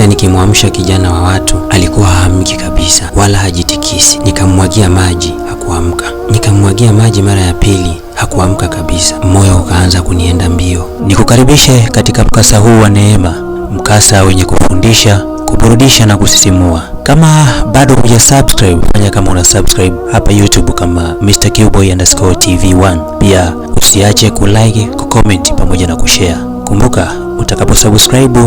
Kila nikimwamsha kijana wa watu alikuwa haamki kabisa, wala hajitikisi. Nikamwagia maji, hakuamka. Nikamwagia maji mara ya pili, hakuamka kabisa. Moyo ukaanza kunienda mbio. Nikukaribishe katika mkasa huu wa Neema, mkasa wenye kufundisha, kuburudisha na kusisimua. Kama bado huja subscribe, fanya kama una subscribe hapa YouTube kama Mr. Qboy_TV1. Pia usiache kulike, kucomment pamoja na kushare. Kumbuka, utakapo subscribe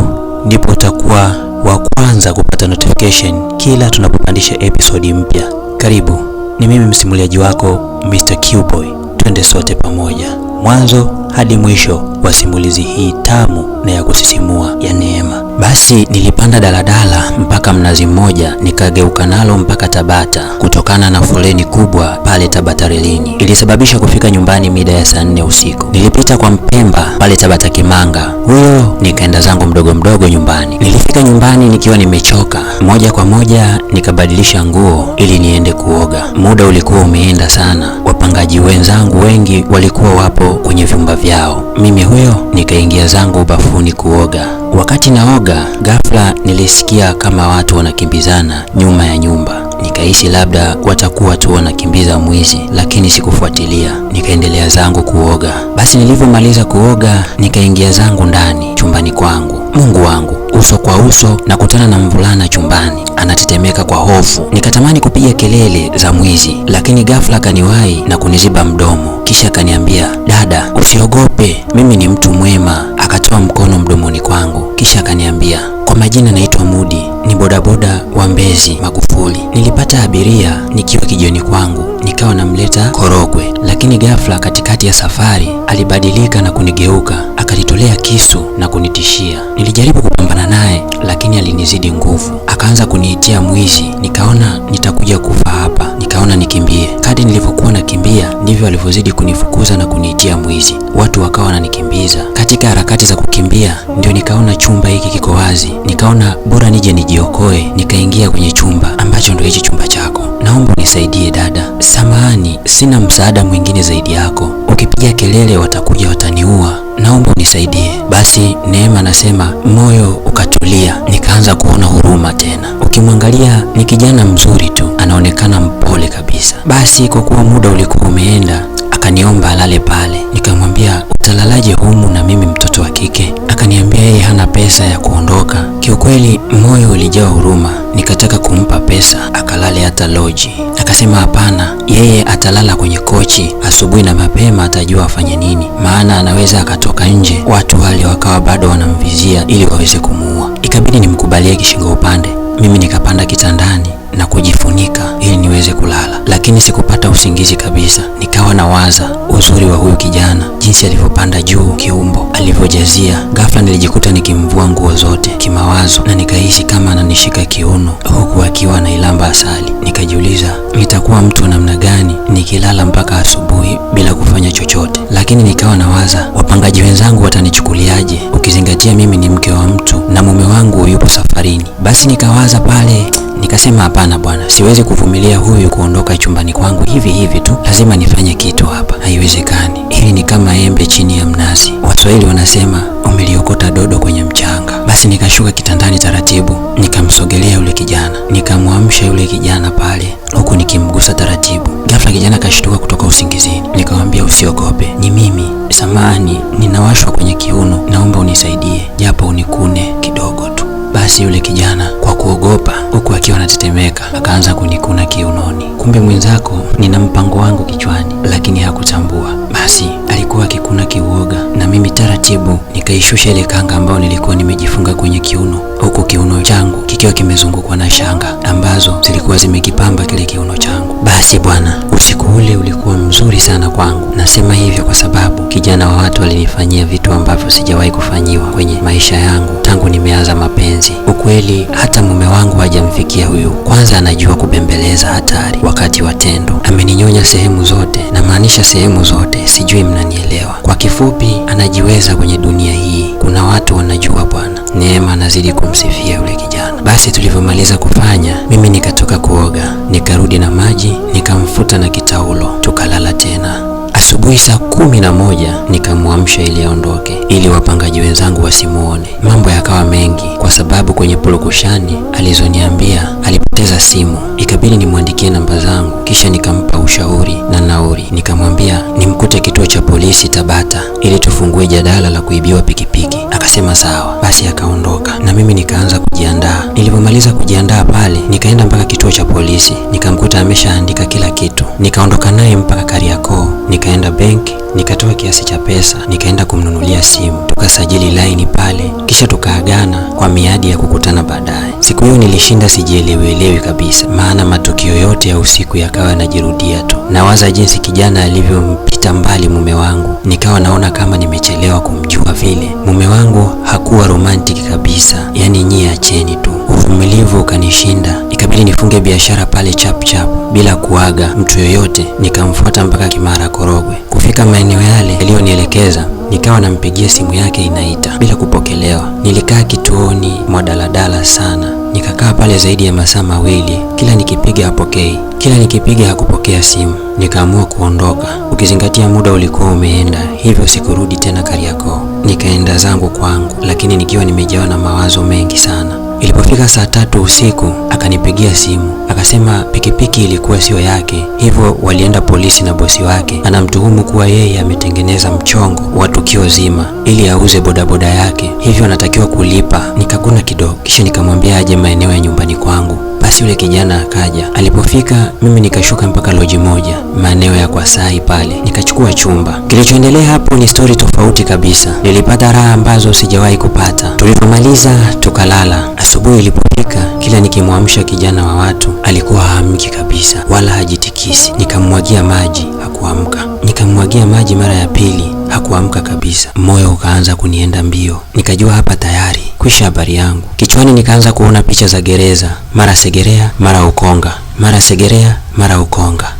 ndipo utakuwa wa kwanza kupata notification kila tunapopandisha episodi mpya. Karibu, ni mimi msimuliaji wako Mr. Qboy. Twende sote pamoja mwanzo hadi mwisho wa simulizi hii tamu na ya kusisimua ya Neema. Basi nilipanda daladala mpaka Mnazi Mmoja, nikageuka nalo mpaka Tabata. Kutokana na foleni kubwa pale Tabata relini, ilisababisha kufika nyumbani mida ya saa 4 usiku. Nilipita kwa Mpemba pale Tabata Kimanga, huyo nikaenda zangu mdogo mdogo nyumbani. Nilifika nyumbani nikiwa nimechoka, moja kwa moja nikabadilisha nguo ili niende kuoga. Muda ulikuwa umeenda sana, wapangaji wenzangu wengi walikuwa wapo kwenye vyumba vyao. Mimi huyo nikaingia zangu bafuni kuoga. Wakati naoga, ghafla nilisikia kama watu wanakimbizana nyuma ya nyumba. Nikahisi labda watakuwa tu wanakimbiza mwizi, lakini sikufuatilia. Nikaendelea zangu kuoga. Basi nilivyomaliza kuoga, nikaingia zangu ndani chumbani kwangu. Mungu wangu, uso kwa uso nakutana na mvulana chumbani, anatetemeka kwa hofu. Nikatamani kupiga kelele za mwizi, lakini ghafla kaniwahi na kuniziba mdomo. Kisha kaniambia, dada, usiogope, mimi ni mtu mwema. Akatoa mkono mdomoni kwangu, kisha akaniambia, kwa majina naitwa Mudi, ni bodaboda wa Mbezi Magufuli. Nilipata abiria nikiwa kijioni kwangu, nikawa namleta Korogwe, lakini ghafla katikati ya safari alibadilika na kunigeuka, akalitolea kisu na kunitishia. Nilijaribu kupambana naye, lakini alinizidi nguvu, akaanza kuniitia mwizi. Nikaona nitakuja kufa hapa, nikaona nikimbie. Kadri nilivyokuwa nakimbia ndivyo alivyozidi kunifukuza na kuniitia mwizi. Watu wakawa wananikimbiza. Katika harakati za kukimbia ndio nikaona chumba hiki kiko wazi, nikaona bora nije nijiokoe. Nikaingia kwenye chumba ambacho ndio hichi chumba chako. Naomba unisaidie dada, samahani, sina msaada mwingine zaidi yako. Ukipiga kelele watakuja wataniua, naomba unisaidie. Basi Neema anasema moyo ukatulia, nikaanza kuona huruma tena. Ukimwangalia ni kijana mzuri tu, anaonekana mpole kabisa. Basi kwa kuwa muda ulikuwa umeenda, akaniomba alale pale. Nikamwambia, utalalaje humu na mimi mtoto wa kike? Akaniambia yeye hana pesa ya kuondoka. Kiukweli moyo ulijaa huruma, nikataka kumpa pesa akalale hata loji. Akasema hapana, yeye atalala kwenye kochi, asubuhi na mapema atajua afanye nini, maana anaweza akatoka nje watu wale wakawa bado wanamvizia ili waweze kumuua. Ikabidi nimkubalie kishingo upande. Mimi nikapanda kitandani na kujifunika ili niweze kulala, lakini sikupata usingizi kabisa. Nikawa nawaza uzuri wa huyu kijana, jinsi alivyopanda juu kiumbo, alivyojazia. Ghafla nilijikuta nikimvua nguo zote kimawazo, na nikahisi kama ananishika kiuno huku akiwa anailamba asali. Nikajiuliza nitakuwa mtu wa namna gani nikilala mpaka asubuhi bila kufanya chochote. Lakini nikawa nawaza wapangaji wenzangu watanichukuliaje, ukizingatia mimi ni mke wa mtu na mume wangu yupo safarini. Basi nikawaza pale, nikasema hapana bwana, siwezi kuvumilia huyu kuondoka chumbani kwangu hivi hivi tu, lazima nifanye kitu hapa, haiwezekani. Hili ni kama embe chini ya mnazi, Waswahili wanasema umeliokota dodo kwenye mchanga. Basi nikashuka kitandani taratibu, nikamsogelea yule kijana, nikamwamsha yule kijana pale huku nikimgusa taratibu. Ghafla kijana kashtuka kutoka usingizini. Nikamwambia, usiogope, ni mimi, samahani, ninawashwa kwenye kiuno, naomba unisaidie japo unikune kidogo tu. Basi yule kijana kwa kuogopa huku akiwa anatetemeka akaanza kunikuna kiunoni. Kumbe mwenzako nina mpango wangu kichwani, lakini hakutambua. Basi alikuwa akikuna kiuoga, na mimi taratibu nikaishusha ile kanga ambayo nilikuwa nimejifunga kwenye kiuno, huku kiuno changu kikiwa kimezungukwa na shanga ambazo zilikuwa zimekipamba kile kiuno changu. Basi bwana, usiku ule ulikuwa mzuri sana kwangu. Nasema hivyo kwa sababu kijana wa watu alinifanyia vitu ambavyo sijawahi kufanyiwa kwenye maisha yangu tangu nimeanza mapenzi. Ukweli hata mume wangu hajamfikia huyu. Kwanza anajua kubembeleza hatari wakati wa tendo. Ameninyonya sehemu zote, namaanisha sehemu zote, sijui mnanielewa. Kwa kifupi, anajiweza kwenye dunia hii. Kuna watu wanajua bwana. Neema anazidi kumsifia yule kijana. Basi tulivyomaliza kufanya, mimi nikatoka kuoga, nikarudi na maji, nikamfuta na kitaulo, tukalala tena. Asubuhi Asubuhi saa 11 nikamwamsha ili aondoke, ili wapangaji wenzangu wasimuone. Mambo yakawa mengi kwa sababu kwenye purukushani alizoniambia alipoteza simu, ikabidi nimwandikie namba zangu, kisha nikampa ushauri na nauri. Nikamwambia nimkute kituo cha polisi Tabata ili tufungue jadala la kuibiwa pikipiki. Akasema sawa. Basi akaondoka na mimi nikaanza kujiandaa. Nilipomaliza kujiandaa pale, nikaenda mpaka kituo cha polisi, nikamkuta ameshaandika kila kitu. Nikaondoka naye mpaka Kariakoo, nikaenda benki, nikatoa kiasi cha pesa, nikaenda kumnunulia simu, tukasajili laini pale, kisha tukaagana kwa miadi ya kukutana baadaye. Siku hiyo nilishinda sijielewielewi kabisa, maana matukio yote ya usiku yakawa yanajirudia tu. Nawaza jinsi kijana alivyompita mbali mume wangu, nikawa naona kama nimechelewa kumjua vile. Mume wangu hakuwa romantic kabisa, yani nyie acheni tu. Uvumilivu ukanishinda, ikabidi nifunge biashara pale chap chap bila kuaga mtu yoyote. Nikamfuata mpaka Kimara Korogwe. Kufika maeneo yale yaliyonielekeza, nikawa nampigia simu yake inaita bila kupokelewa. Nilikaa kituoni mwa daladala sana, nikakaa pale zaidi ya masaa 2, kila nikipiga hapokei, kila nikipiga hakupokea simu. Nikaamua kuondoka, ukizingatia muda ulikuwa umeenda, hivyo sikurudi tena Kariakoo. Nikaenda zangu kwangu, lakini nikiwa nimejawa na mawazo mengi sana. Ilipofika saa 3 usiku akanipigia simu, akasema pikipiki ilikuwa sio yake, hivyo walienda polisi na bosi wake anamtuhumu kuwa yeye ametengeneza mchongo wa tukio zima ili auze bodaboda yake, hivyo anatakiwa kulipa. Nikaguna kidogo, kisha nikamwambia aje maeneo ya nyumbani kwangu. Basi yule kijana akaja. Alipofika mimi nikashuka mpaka loji moja maeneo ya Kwasai pale, nikachukua chumba. Kilichoendelea hapo ni story tofauti kabisa. Nilipata raha ambazo sijawahi kupata. Tulipomaliza tukalala. Asubuhi ilipofika, kila nikimwamsha kijana wa watu alikuwa haamki kabisa, wala hajitikisi. Nikamwagia maji, hakuamka. Nikamwagia maji mara ya pili, hakuamka kabisa. Moyo ukaanza kunienda mbio, nikajua hapa tayari kwisha habari yangu. Kichwani nikaanza kuona picha za gereza, mara Segerea, mara Ukonga, mara Segerea, mara Ukonga.